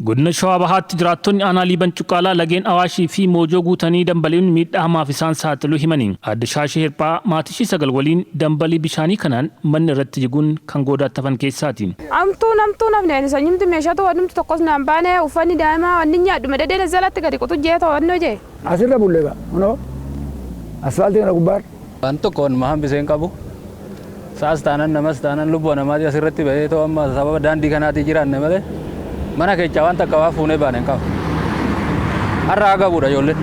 Godina Shawaa Bahaatti jiraattonni aanaa Liiban Cuqqaalaa lageen Awaashii fi Moojoo guutanii dambali'uun miidhaa hamaaf isaan saaxiluu himani. Aadde Shaashee Hirphaa maatii ishee 9 waliin dambalii bishaanii kanaan manni irratti jiguun kan goodaatti hafan keessaati. Amtuu namtuu nafne ani sanyumti meeshatu wannumti tokkos naan baane, uffanni daa'imaa wanni nyaadhu medhedeen jalatti gadi quxu jee to'annoo jee. Asirra bulle egaa kunoo asfaaltii kana gubbaarra. Waan tokko wanuma hambisee hin qabu. Sa'as taanan namas taanan lubbuu namaati asirratti bahee too amma sababa daandii kanaatii jiraanne malee mana keechaa waan takka waan fuunee baane hin qabu. Har'a haga buudha ijoolleen.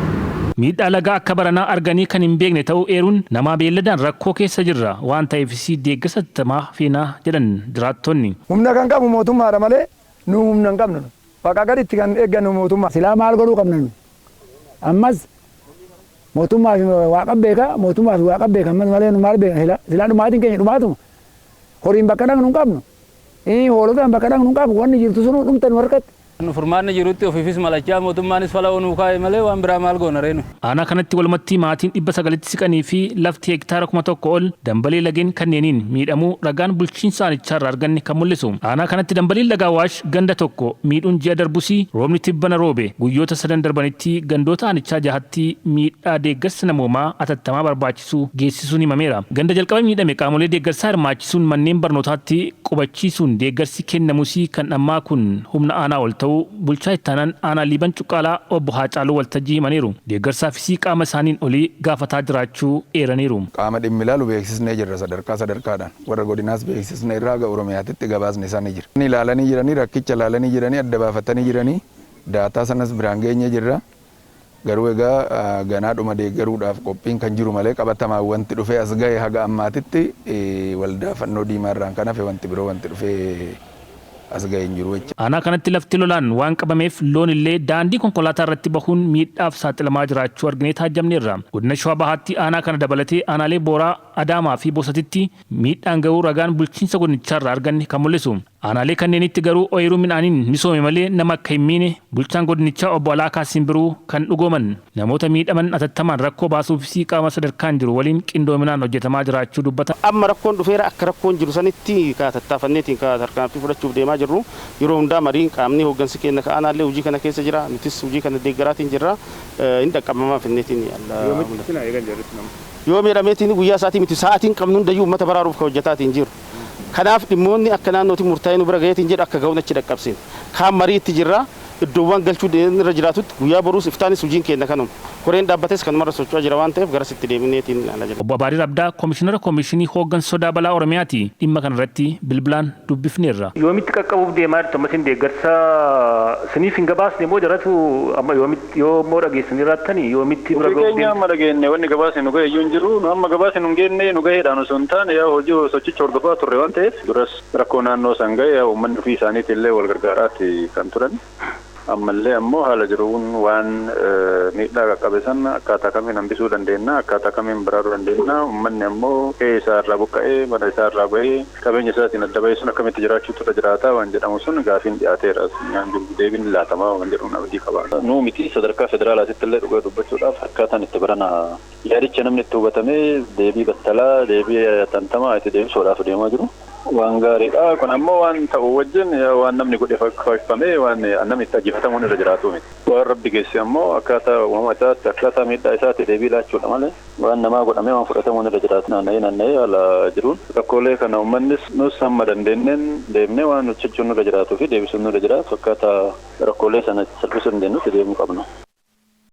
Miidhaa lagaa akka baranaa arganii kan hin beekne ta'uu eeruun, namaa beelladaan rakkoo keessa jirra waan ta'eefis deeggarsa hatattamaa feena jedhan jiraattonni. Humna kan qabu mootummaadha malee nu humna hin qabnu. Waaqaa gaditti kan eeggannu mootummaa. Silaa maal godhuu qabna nu? Ammas mootummaa fi waaqa beeka, mootummaa fi waaqa beeka ammas malee nu maal beekna silaa? Silaa dhumaatiin keenya dhumaatuma. Horiin bakka dhaqnu hin qabnu. Hoolotaan bakka dhaqnu hin qabnu. Wanni jirtu sunuu dhumte nu harkatti. Furmaanni jirutti ofiifis malachaa mootummaanis fala nuu kaa'e malee waan biraa maal goona ree nu. Aanaa kanatti walumatti maatiin 900tti siqanii fi lafti hektaara 1000 ol dambalii lageen kanneeniin miidhamuu ragaan bulchiinsa aanichaarraa arganne kan mul'isu. Aanaa kanatti dambaliin laga Awaash ganda tokko miidhuun ji'a darbus roobni tibbana roobe guyyoota sadan darbanitti gandoota aanichaa jahatti miidhaa deeggarsa namoomaa atattamaa barbaachisu geessisuun himameera. Ganda jalqaba miidhame qaamolee deeggarsaa hirmaachisuun manneen barnootaatti qubachiisuun deeggarsi kennamus kan ammaa kun humna aanaa ol ta'uu bulchaa ittaanaan aanaa Liiban Cuqqaalaa obbo Haacaaluu Waltajjii himaniiru. Deeggarsaafis qaama isaaniin olii gaafataa jiraachuu eeraniiru. Qaama dhimmi ilaalu beeksisnee jirra sadarkaa sadarkaadhaan. Warra godinaas beeksisnee irraa haga Oromiyaatitti gabaasni isaa ni jira. Ilaalanii jiranii, rakkicha ilaalanii jiranii, adda baafatanii jiranii, daataa sanas biraan geenyee jirra. Garuu egaa ganaadhuma deeggaruudhaaf qophiin kan jiru malee qabatamaan wanti dhufee as gahe haga ammaatitti waldaa fannoo diimaa irraan kan hafe wanti biroo wanti dhufee as gahe hin jiru jecha. Aanaa kanatti lafti lolaan waan qabameef loon illee daandii konkolaataa irratti bahuun miidhaaf saaxilamaa jiraachuu arginee taajjabneerra. Godina Shawaa Bahaatti aanaa kana dabalatee aanaalee Booraa, Adaamaa fi Bosatitti miidhaan gahuu ragaan bulchiinsa godinichaarraa arganne kan mul'isu. Aanaalee kanneenitti garuu ooyiruu midhaaniin misoome malee nama akka hin miine bulchaan godinichaa obbo Alaakaa Simbiruu kan dhugooman. Namoota miidhaman atattamaan rakkoo baasuufis qaama sadarkaan jiru waliin qindoominaan hojjetamaa jiraachuu dubbatan. Amma rakkoon dhufeera, akka rakkoon jiru sanitti ka tattaafanneetiin ka tarkaanfii fudhachuuf deemaa jirru. Yeroo hundaa mariin qaamni hooggansi keenya ka aanaallee hojii kana keessa jira, nutis hojii kana deeggaraatiin jirra, hin dhaqqabamaa finneetiin. Yoo miidhameetiin guyyaa isaatii miti, sa'aatiin qabnu hundayyuu uummata baraaruuf ka hojjetaatiin jiru. Kanaaf dhimmoonni akka naannootiin murtaa'ee nu bira gaheetiin jedhu akka ga'uun achi dhaqqabsiin. Kaan mariitti jirra, iddoowwan galchuu irra jiraatutti guyyaa boruus iftaanis hojiin keenya kanuma. Koreen dhaabbates kanumarra socho'aa jira waan ta'eef garasitti deebineetiin ala jira. Obbo Abaadir Abdaa Komishinara Komishinii Hooggansa Sodaa Balaa Oromiyaati. Dhimma kanarratti bilbilaan dubbifneerra. Yoomitti qaqqabuuf deemaa jirtu amma isin deeggarsa siniif hin gabaasne moo jaratu amma yoomitti yoo immoo dhageessanii jiraattani yoomitti bira Ofii ga'uuf keenya deemtu? amma dhageenye wanni gabaasni nu gahe iyyuu hin jiru. Nu amma gabaasni nu hin geenne nu gaheedhaan osoo hin taane yaa hojii sochicha hordofaa turre waan ta'eef duras rakkoo naannoo san gahe yaa uummanni ofii isaaniitiin illee wal gargaaraati kan turan. Ammallee ammoo haala jiruun waan miidhaa qaqqabe sana akkaataa kamiin hambisuu dandeenya, akkaataa kamiin baraaruu dandeenya, uummanni ammoo qe'ee isaa irraa buqqa'ee, mana isaa irraa bahee, qabeenya isaatiin adda bahee sun akkamitti jiraachuutu irra jiraata waan jedhamu sun gaafiin dhiyaateera. Waan jiru deebiin laatamaa waan jedhuun abdii qaba. Nuu miti sadarkaa federaalaatitti illee dhugaa dubbachuudhaaf akkaataan itti barana yaadicha namni itti hubatamee deebii battalaa, deebii tantamaa itti deebisuudhaaf deemaa jiru. Waan gaariidha. Kun ammoo waan ta'u wajjin waan namni godhe fakkeeffamee waan namni itti ajjifatamuun irra jiraatu miti. Waan rabbi geesse ammoo akkaataa uumama isaatti akkaataa miidhaa isaatti deebii laachuudha malee waan namaa godhamee waan fudhatamuun irra jiraatu. Naanna'ee naanna'ee haala jiruun rakkoolee kana uummannis nus hamma dandeenyeen deemnee waan hojjechuun nurra jiraatuu fi deebisuun nurra jiraatu akkaataa rakkoolee sana itti salphisuu dandeenyutti deemuu qabna.